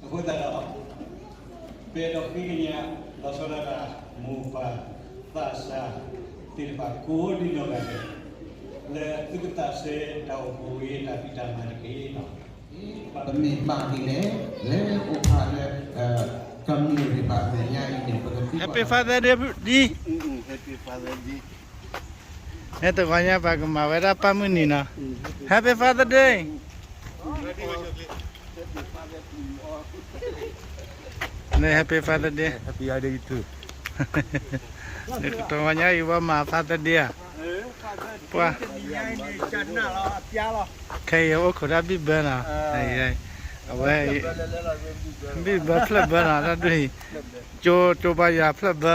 အဃိသတးဒီး ပအဲၣ်ဒိးဃ့ကညး လီၤဆီဒၣ်တၢ် မိၢ်ပၢ်သးစၢ်သ့ၣ်တဖၣ်ကိးဒံနီၢ်ဂၤဒဲး လၢသုကသးစဲတၢ်အိၣ်ဖှိၣ်ဝံၤ တၢ်ဖံးတၢ်မၤတက့ၢ်လီၤ. ပမ့ၢ်မၤဒ်လဲၣ် လၢအိၣ်ဖျါလၢ ကမျၢၢ်သ့ၣ်တဖၣ်မဲာ်ညါအံၤန့ၣ် ပကသံကွၢ် Happy Father's Day ဒ် Happy Father's Day ဟဲတဂီၤညါပှၤကမၤဝဲဒၣ်ပၢ်မုၢ်နံၤနီၤ Happy Father's Day န့ၣ် Happy Father's Day တဂီၤညါအံၤဝဲမၤ Father's Day ဧါ ပှၤ ခဲအံၤအိၣ်ခိးတၢ်ဘံၣ်ဘၢနီၤ အဝဲ ဘံၣ်ဘၢဖျၢၣ်ဘၢနီၤ တၢ်ဒ်အံၤ ကၠိ ကၠိဘါယွၤဖျၢၣ်ဘၢ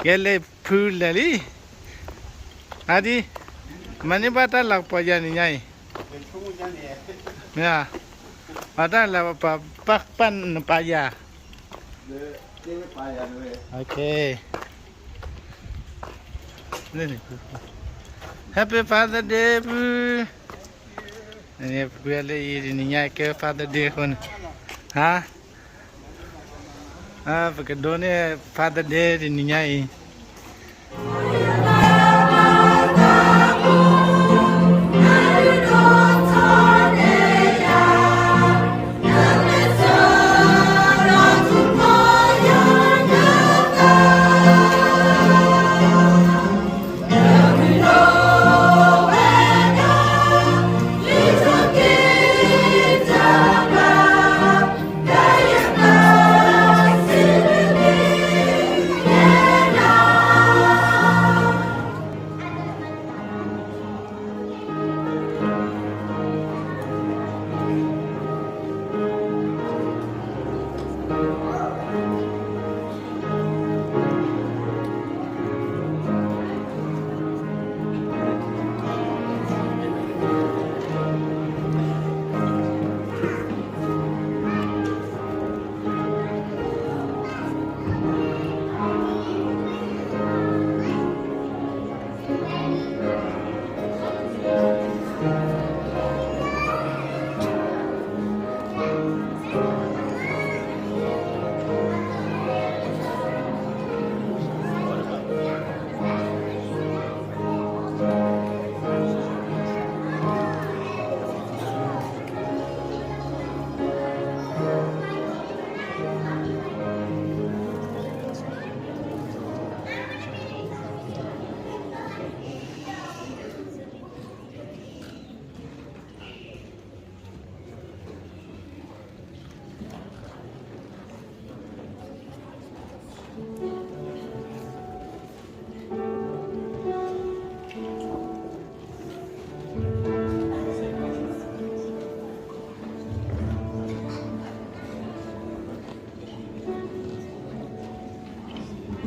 ကဲလဲၤဖုလဲၤလံ အဒံ မၤန့ၢ်ဘၣ်တၢ်လၤကပီၤယၤန့ၣ်ညါအံၤ မ့ၢ် ပှၤတၢ်လၤပပာ်ပာ်နပာ်ယၤ Happy Father's Day ဖု ဖုလၢအံၤတနံၤညါကဲ Father's Day အဃိန့ၣ် ဟါ ပကဒိးန့ၢ် Father's Day တနံၤညါအံ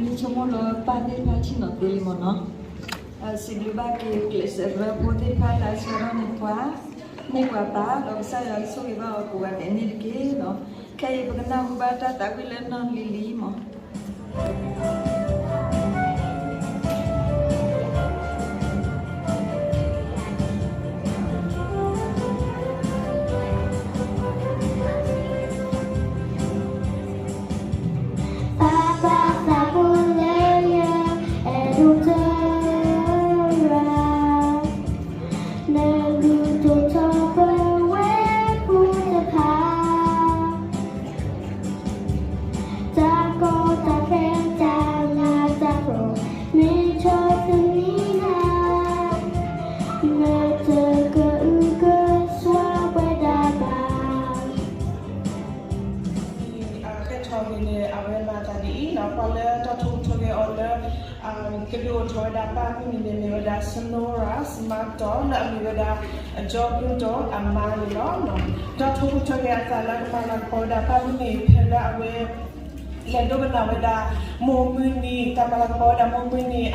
ၤယဆိကမိၣ်လၢပၢ်သ့ၣ်တဖၣ်ထံၣ်နီၤသ့လံမ့ၢ်နီၤ, စံးဘျုးဘၣ်က့ၤကျဲးစၢးလၢဖိသ့ၣ်တဖၣ်လၢအဆှၢထီၣ်န့ၢ်ပှၤ, န့ၢ်ပှၤပၢ် ဒီးကစၢ်ယွၤကဆိၣ်ဂ့ၤဘၣ်အီၤကိးဂၤဒဲးန့ၣ်တက့ၢ်နီၤ. ခဲအံၤပကနၢ်ဟူဘၣ်တၢ်သးဝံၣ်လၢနီၢ်လံၤလံမး. ပၢ်ပၢ်သးဘိလၢယအဲၣ်ဒိးတဲရၤ, နလူၤဒိၣ်ထီၣ်ပဝဲဖိတဖၣ်, တၢ်ကီတၢ်ခဲတၢ်နးတၢ်ဖှီၣ် မ့ၢ်ထီၣ်သနံၤနၤ, နတကအုကစွါပှဲၤဒၣ်ဘၣ်. အကဲထီၣ်ဂ့ၤန့ၣ် အဝဲမၤသးဒ်အံၤနီၤ, ပှၤလၢတၢ်ထိၣ်ထီၣ်က့ၤအီၤလၢ ကဒုးအိၣ်ထီၣ်ဝဲဒၣ်ပၢ်မုၢ်နံၤန့ၣ် မ့ၢ်ဝဲဒၣ် Sonora Smarto လၢအမ့ၢ်ဝဲဒၣ် အကၠီဘျုးတီၤအမါန့ၣ်လီၤ. တၢ်ထိၣ်ထီၣ်က့ၤအသးလၢကမၤလၤကပီၤဝဲဒၣ်ပၢ်မုၢ်နံၤ ဖဲလၢအဝဲ လဲၤဒိကနၣ်ဝဲဒၣ် မိၢ်မုၢ်နံၤ တၢ်မၤလၤကပီၤဝဲဒၣ်မိၢ်မုၢ်နံၤအ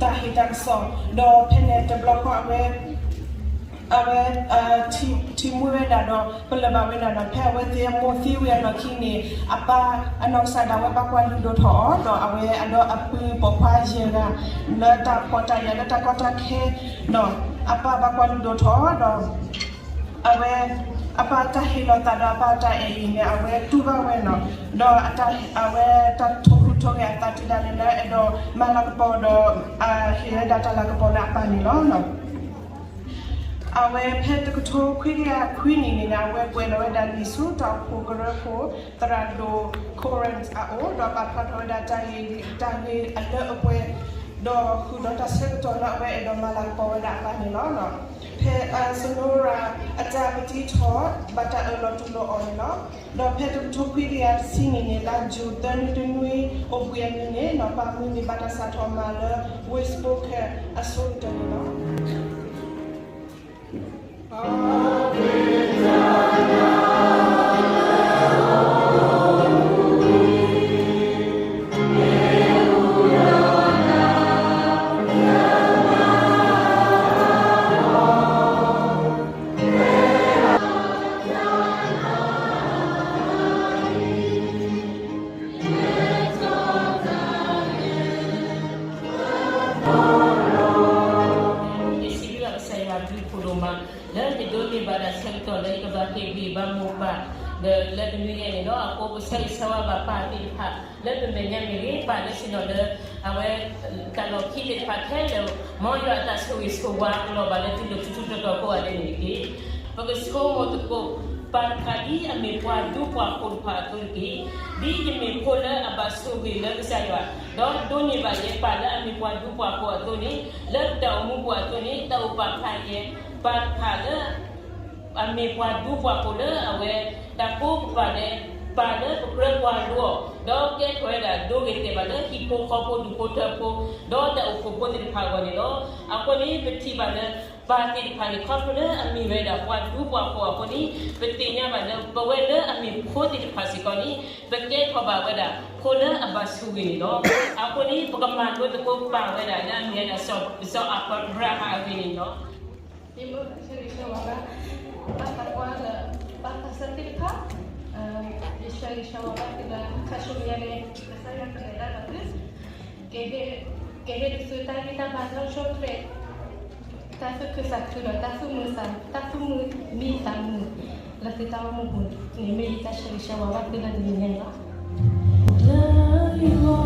တၢ်ဟ့ၣ်တၢ်ကစီၣ်, ဒီးဖဲန့ၣ်တဘျီဃီအဝဲ အဝဲ ထံၣ်မှံဝဲဒၣ်ဒီး ပလၢၢ်ဘၣ်ဝဲဒၣ်ဒီး ဖဲအဝဲသ့ၣ်အမိၢ်သံဝံၤအလီၢ်ခံန့ၣ် အပၢ်အနီၢ်ကစၢ်ဒၣ်ဝဲဘၣ်ကွၢ်လုၢ်ဒိၣ်ထီၣ်အီၤ ဒီးအဝဲအဒီးအပုၢ်ပိာ်ခွါယဲၢ်ဂၤ လၢတၢ်ဖှီၣ်တၢ်ယာ်လၢတၢ်ကီတၢ်ခဲ ဒီးအပၢ်ဘၣ်ကွၢ်လုၢ်ဒိၣ်ထီၣ်အီၤဒီး အဝဲ အပၢ်တၢ်ဟ့ၣ်လီၤသးဒီးအပၢ်တၢ်အဲၣ်အံၤန့ၣ် အဝဲတူၢ်ဘၣ်ဝဲနီၤ, ဒီးအတၢ် အဝဲတၢ်ထိၣ်ဟူးထိၣ်ဂဲၤအသးတုၤဒၣ်လဲာ်လၢအဲၣ်ဒိးမၤလၤကပီၤဒီး ဟ့ၣ်ဝဲဒၣ်တၢ်လၤကပီၤလၢအပၢ်န့ၣ်လီၤ. အဝဲဖဲတကထိခွံကယၤခွံနံၣ်န့ၣ် အဝဲကွဲးလီၤဝဲဒၣ်လံာ်ဆူတၢ်အိၣ်ဖှိၣ်ကရၢခိၣ် သရၣ်ဒိၣ် Coran အအိၣ် ဒီးပာ်ဖျါထီၣ်ဝဲဒၣ်တၢ်ဂ့ၢ် တၢ်ဂ့ၢ်အလၢအပှဲၤ ဒီးဃုာ်ဒီးတၢ်ဆၢကတီၢ်လၢအဝဲအဲၣ်ဒိးမၤလၤကပီၤဝဲဒၣ်အပၢ်န့ၣ်လီၤ. ဖဲ Sonora အတၢ်ပတံထီၣ် ဘၣ်တၢ်အၢၣ်လီၤတူၢ်လိာ်အီၤန့ၣ်လီၤ. ဒီးဖဲတကထိခွံကယၤတဆံနံၣ်န့ၣ် လါယူၤသၢနွံတနွံအိၣ်ဘှံးအနံၤန့ၣ် နီၢ်ပၢ်မုၢ်န့ၣ်ဘၣ်တၢ်စးထီၣ်မၤလၢ West Boca အဆိကတၢၢ်န့ၣ်လီၤ. ယစံးဘျုးဘၣ်ကစၢ်ယွၤအဘျုးအဖှိၣ်ဒိၣ်မး လၢယဒိးန့ၢ်ဘၣ်တၢ်ဆၢကတီၢ်လၢယကဘၣ်ဟ့ၣ်ဂံၢ်ဘါမိၢ်ပၢ် ဒီးလၢတနွံညါအံၤန့ၣ်လီၤ. အဃိပဆၢဂ့ၤဆၢဝါဘၣ်ပၢ်သ့ၣ်တဖၣ် လၢပမဲာ်ညါမ့ၢ်ဂ့ၤ ပၢ်လၢဆ့ၣ်နီၤလၢ အဝဲ တၢ်လီၢ်ခံသ့ၣ်တဖၣ်ခဲလၢာ် မ်ယွၤအတၢ်ဆိၣ်ဂ့ၤဆိၣ်ဝါကလီၤဘၣ်လၢသုလိၤထူထူတီၤတီၤကိးဂၤဒဲးန့ၣ်တက့ၢ်. ပကဆိကမိၣ်သကိး ပၢ်တဖၣ်ဒ်အမ့ၢ်ပှၤဒူပှၤဃိၤတဖၣ်အသိးတက့ၢ်. ဒ်ယမ့ၢ်ဖိလၢအဘၣ်ဆိၣ်ဂ့ၤလၢကစၢ်ယွၤ ဒီးဒိးန့ၢ်ဘၣ်ယဲပၢ်လၢအမ့ၢ်ပှၤဒူပှၤဃိၤအသိးန့ၣ် လၢပတၢ်အိၣ်မူပူၤအသိးန့ၣ် တၢ်အိၣ်ပာ်ဖျါယဲ ပၢ်တဖၣ်လၢ အမ့ၢ်ပှၤဒူပှၤဃိၤလၢအဝဲ တၢ်ကိးကပၤလၢ ပၢ်လၢပကြၢးကွၢ်လိအီၤ ဒီးကဲထီၣ်ဝဲဒၣ်ဒိဂ့ၤတဲာ်ဘၣ်လၢဟံၣ်ဖိဃီဖိဒူၣ်ဖိထၢဖိ ဒီးတၢ်အိၣ်ဖှိၣ်ဖိသ့ၣ်တဖၣ်အဂီၢ်န့ၣ်လီၤ. အဃိန့ၣ် ပထံၣ်ဘၣ်လၢ ပၢ်သ့ၣ်တဖၣ်န့ၣ် ခီဖျိလၢအမ့ၢ်ဝဲဒၣ်ပှၤဒူပှၤဃိၤအဃိန့ၣ် ပသ့ၣ်ညါဘၣ်လၢပဝဲလၢအမ့ၢ်ဖိသ့ၣ်တဖၣ်စ့ၢ်ကီးန့ၣ် ပကဲထီၣ်ဘၣ်ဝဲဒၣ်ဖိလၢအဘၣ်ဆိၣ်ဂ့ၤန့ၣ်လီၤ. အဃိန့ၣ် ပကမၤလိသကိးပၢ်ဝဲဒၣ်လၢအမ့ၢ်ဝဲဒၣ် စီၤအၤဘြၤဟၣ်အဂ့ၢ်န့ၣ်လီၤ. ယဆၢဂ့ၤဆၢဝါဘၣ် ပၢ်သးပှၢ်လၢ ပၢ်သးစၢ်သ့ၣ်တဖၣ် ယဆၢဂ့ၤဆၢဝါဘၣ်သုလၢ ခါဆူညါန့ၣ် ကစၢ်ယွၤကလဲၤတၢ်ဒီးသု ကဟ့ၣ် ကဟ့ၣ်ဒုးသုတၢ်ဂံၢ်တၢ်ဘါလၢဟီၣ်ခိၣ်ချၢ တၢ်သူၣ်ခုသးခုဒီးတၢ်သူၣ်မုာ်သး တၢ်သူၣ်မုာ်မံသးမုာ် လၢသုတၢ်အိၣ်မူပူၤန့ၣ် မ့ၢ်ယတၢ်ဆၢဂ့ၤဆၢဝါဘၣ်သုလၢတနံၤညါန့ၣ်လီၤ.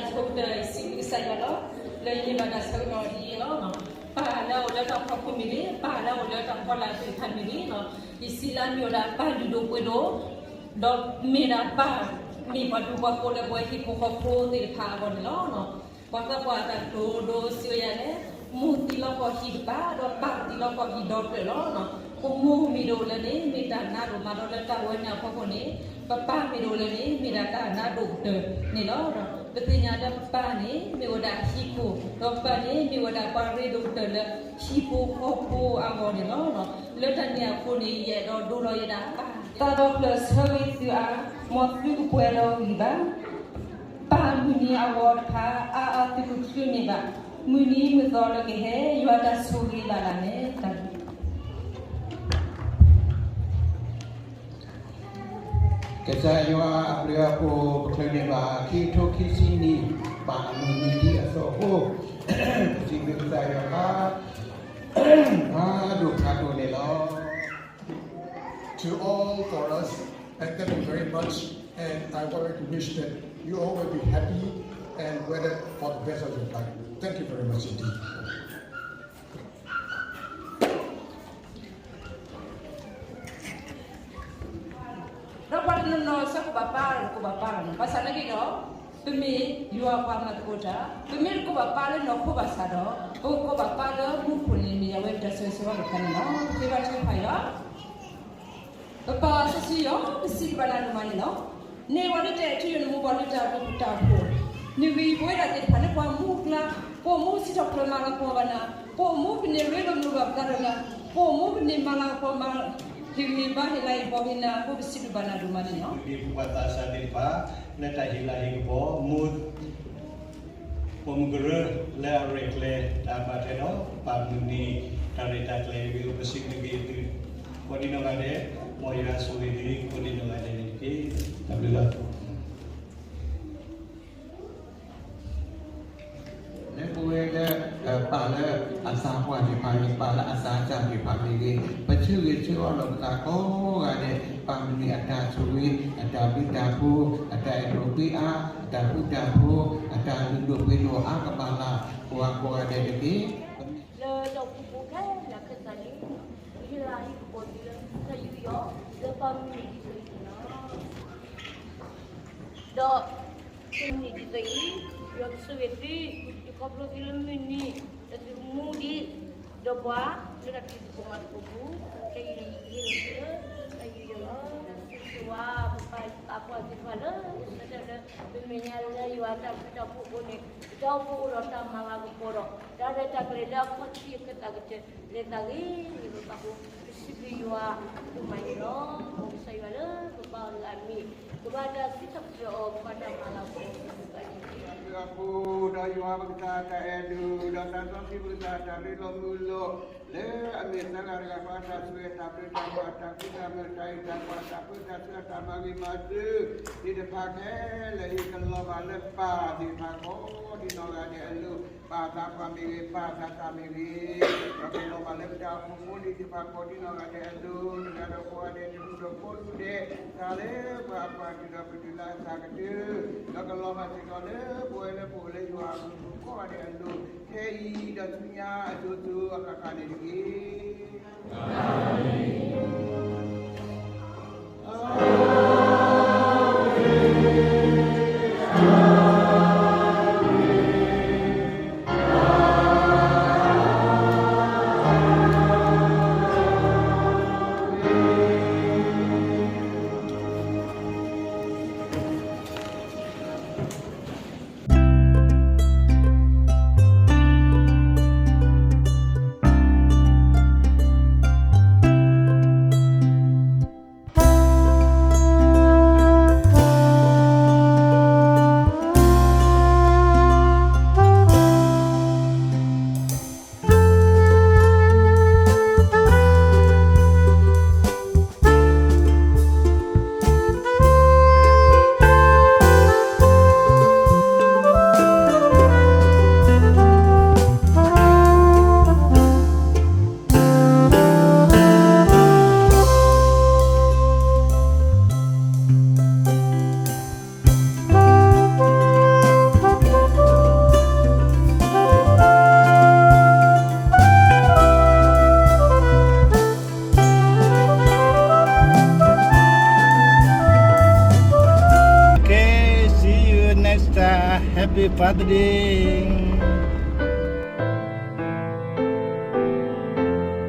ဆိကတၢၢ် ယစံးဘျုးကစၢ်ယွၤလီၤ. လၢယန့ၢ်ဘၣ်တၢ်ဆၢကတီၢ်ဒ်အံၤလီၤ. ပၢ်လၢအအိၣ်လၢတၢ်ဖီခိၣ်မ့ၢ်ဂ့ၤ, ပၢ်လၢအအိၣ်လၢတၢ်ဖီလာ်သ့ၣ်တဖၣ်မ့ၢ်ဂ့ၤ, ယစံးလၢမ့ၢ်ဝဲဒၣ်ပၢ်လုၢ်ဒိၣ်ပှ့ၤဒိၣ်, ဒီးမ့ၢ်ဒၣ်ပၢ်, မ့ၢ်ပှၤဒူပှၤဃိၤလၢပှၤဟံၣ်ဖိဃီဖိသ့ၣ်တဖၣ်အဂီၢ်န့ၣ်လီၤ. ပှၤသးပှၢ်အတၢ်ကတိၤဒိစံးဝဲဒၣ်လဲၣ်, မိၢ်သံလီၤကီၢ်ဟံၣ်ကပၤ, ဒီးပၢ်သံလီၤကီၢ်ဟံၣ်ဒီဖျၢၣ်လီၤ. ပမိၢ်မ့ၢ်တအိၣ်လၢၤန့ၣ် မ့ၢ်တၢ်နးဒိၣ်မးဒီးလၢတၢ်ဝဲန့ၣ်အဖီခိၣ်န့ၣ်, ပပၢ်မ့ၢ်တအိၣ်လၢၤန့ၣ် မ့ၢ်ဒၣ်တၢ်နးဒိၣ်ကတၢၢ်န့ၣ်လီၤ. ပသ့ၣ်ညါလၢပပၢ်န့ၣ် မ့ၢ်ဝဲဒၣ်ဟံၣ်ခိၣ်, ဒီးပၢ်န့ၣ် မ့ၢ်ဝဲဒၣ်ပှၤရ့ဒိၣ်ကတၢၢ်လၢဟံၣ်ဖိဃီဖိအဂီၢ်န့ၣ်လီၤ. လၢတၢ်န့ၣ်အဃိန့ၣ် ယအဲၣ်ဒိးဒိလီၤယဲဒၣ်ပၢ် သးဒီဖျၢၣ်ဆၢဂ့ၤသုဧါ, မ်သုကပှဲၤလီၤဂံၢ်ဘါ. ပၢ်မုၢ်နံၤအဂီၤတဖၣ် အါအါသုကချုးန့ၢ်ဘၣ်, မုၢ်နံၤမုၢ်သီလၢကဟဲ ယွၤတၢ်ဆိၣ်ဂ့ၤလၢ်လၢ်န့ၣ် တၢ်ဘျုး ကစၢ်ယွၤအဘျုးအဖှိၣ် ပချုးန့ၢ်ဘၣ်ခံကထိခံဆံနံၣ် ပၢ်အမုၢ်နံၤဒ်အသိးအဃိ, ပစံးဘျုးကစၢ်ယွၤဖးဒိၣ်ဖးထီန့ၣ်လီၤ. To all for us, and thank you very much. And I wanted to wish that you all will be happy and whether for the best of your life. Thank you very much indeed. ဒီးပှၤတနီၤနီၤ ဆၢကိၣ်ဘၣ်ပၢ် ကိၣ်ဘၣ်ပၢ်လီၤန့ၣ် ဘၣ်ဆၣ်နာ်က့ဒီး ပမ့ၢ်ယွၤပှၤမၤသကိးတၢ်, ပမ့ၢ်တကိၣ်ဘၣ်ပၢ်လၢနီၢ်ခိဘၣ်ဆၣ်ဒီး ပကကိၣ်ဘၣ်ပၢ်လၢမူခိၣ်န့ၣ် မ့ၢ်ယဝဲတၢ်ဆၢဂ့ၤဆၢဝါတခါန့ၣ်လီၤ. ပဃ့ဘါထုကဖၣ်ယွၤ ပပၢ်စီဆှံယွၤ, ပစံးဘျုးဘၣ်နၤဒိၣ်မးန့ၣ်လီၤ. န့ၢ်ဝဲလၢတၢ်အဲၣ်ထံယိာ်န့ၣ် မိၢ်ပှၢ်လၢတၢ်ဘျုးတၢ်ဖှိၣ်, နဂံၢ်ပဝဲဒၣ်သ့ၣ်တဖၣ်လၢပှၤမူအကျါ, ပအိၣ်မူစံးထီၣ်ပတြၢၤမၤလၤကပီၤဘၣ်နၤ, ပအိၣ်မူပန့ၢ်ရ့လိာ်မုာ်လိာ်ဘၣ်ပသးဒီးနၤ, ပအိၣ်မူပန့ၢ်မၤလၤကပီၤမၤ ဟ့ၣ်ဂံၢ်ဟ့ၣ်ဘါဟ့ၣ်လၤဟ့ၣ်ကပီၤက့ၤနၤအဃိ ပစံးဘျုးဘၣ်နၤဒိၣ်မးန့ၣ်လီၤ. ဒ်ပှၤသးစၢ်သ့ၣ်တဖၣ် လၢတၢ်ဟ့ၣ်လၤဟ့ၣ်ကပီၤ မိၢ် ပိာ်မုၣ်ကရၢလၢအရဲၣ်ကျဲၤတၢ်ဘၣ်ထွဲဒီး ပၢ်မုၢ်နံၤတၢ်ရဲၣ်တၢ်ကျဲၤဂ့ၤ ပစံးဘျုးက့ၤသု ကိးဒံနီၢ်ဂၤဒဲး, မ်ယွၤဆိၣ်ဂ့ၤသုကိးဒံနီၢ်ဂၤဒဲးန့ၣ်တက့ၢ်. တၢ်ဘျုးလီၤ. လၢပဝဲလၢ ပၢ်လၢအသးပှၢ်သ့ၣ်တဖၣ်ဂ့ၤ, ပၢ်လၢအသးစၢ်သ့ၣ်တဖၣ်မ့ၢ်ဂ့ၤ, ပဆၢဂ့ၤဆၢဝါလိာ်ပသးကိးဂၤဒဲး, ပၢ်မုၢ်နံၤအတၢ်ဆိၣ်ဂ့ၤ, အတၢ်ဘျုးတၢ်ဖှိၣ်, အတၢ်အဲၣ်ဒိးကွံအါ, အတၢ်ဃူတၢ်ဖိး, အတၢ်လုၢ်ဒိၣ်ပှ့ၤဒိၣ်အါကဘၣ်လၢ် ပှၤကိးဂၤဒဲးတက့ၢ်. လၢဒီပုၢ်ဝဲၢ်ခဲလၢာ်ခဲဆ့န့ၣ် ပဟ့ၣ်လၤဟ့ၣ်ကပီၤသုလၢတၢ်ယူးယီၣ် လၢပၢ်မုၢ်နံၤဒ်သိးအံၤန့ၣ်လီၤ. ဒီး မုၢ်နံၤဒ်သိးအံၤ ယွၤကဆိၣ်ဂ့ၤသု, ယခီဖျိသုလၢမုၢ်နံၤ ဒီးသုမူဒံးဒီးပှၤ လၢတၢ်ဖံးသကိးမၤသကိးပူၤ, ခဲအံၤန့ၣ် ယဟ့ၣ်လီၤသုလၢတၢ်ယူးယီၣ်လီၤ. ဆိၣ်ဂ့ၤဆိၣ်ဝါ ပပၢ်သးပှၢ်သ့ၣ်တဖၣ်လၢ ဆၢထၢၣ်လၢ ပမဲာ်ညါလၢယွၤတၢ်ဘျုးတၢ်ဖှိၣ်အဃိန့ၣ် ပတၢ်အိၣ်ဖှိၣ်အိၣ်ဒီးတၢ်မၤလၤကပီၤဒီး တၢ်ရဲၣ်တၢ်ကျဲၤလၢအခီၣ်ထံးအခ့သးကတၢၢ် လဲၤသးဂ့ၤဂ့ၤဘၣ်ဘၣ်အဃိ ပစံးဘျုးယွၤဒိၣ်မးန့ၣ်လီၤ. မ်ကစၢ်ယွၤလၢပပၢ်အဂ့ၢ်အမ့ၢ် ကဘၣ်တၢ်စံးထီၣ်ပတြၢၤအီၤ ကဘၣ်တၢ်မၤလၤကပီၤအီၤ အဃိဒီးယွၤပကစၢ်တၢ်အဲၣ်ဒိၣ် ဒီးတၢ်စီဆှံပကစၢ်တၢ်ရ့လိာ်မုာ်လိာ် လၢအမ့ၢ်သၢဂၤတဂၤဃီ တၢ်ဆိၣ်ဂ့ၤတၢ်ဘျုးတၢ်ဖှိၣ် တၢ်ဃူတၢ်မုာ် တၢ်အုၣ်တၢ်ကွၢ် တၢ်ပၢတၢ်ဆှၢ တၢ်မၤဂ့ၤမၤစၢၤသ့ၣ်တဖၣ်ခဲလၢာ်အံၤ ကလီၤဘၣ်လၢပၢ်သ့ၣ်တဖၣ်ကိးဒံနီၢ်ဂၤဒဲးအလိၤ ပၢ်သးပှၢ်မ့ၢ်ဂ့ၤ ပၢ်သးစၢ်မ့ၢ်ဂ့ၤ ဒီးကလီၤဘၣ်လၢပတၢ်အိၣ်ဖှိၣ်ဖိလံၤသ့ၣ်တဖၣ်ကိးဒံနီၢ်ဂၤဒဲးအလိၤ တဂၤဒီးကိးဂၤဒဲးတဒူၣ်ဒီးကိးဒူၣ်ဒဲး တၢ်လၢပှၤအပှၢ်တုၤဒီးပတုၤလၢအသးကတၢၢ် ဒီးကလီၤဘၣ်စ့ၢ်ကီးလၢပဝဲလၢပအိၣ်လၢယွၤအပူၤကိးဂၤဒဲးအလိၤ ခဲအံၤဒီးဆူညါအစိၤစိၤအဃၣ်ဃၣ်န့ၣ်တက့ၢ်. Happy Father's Day.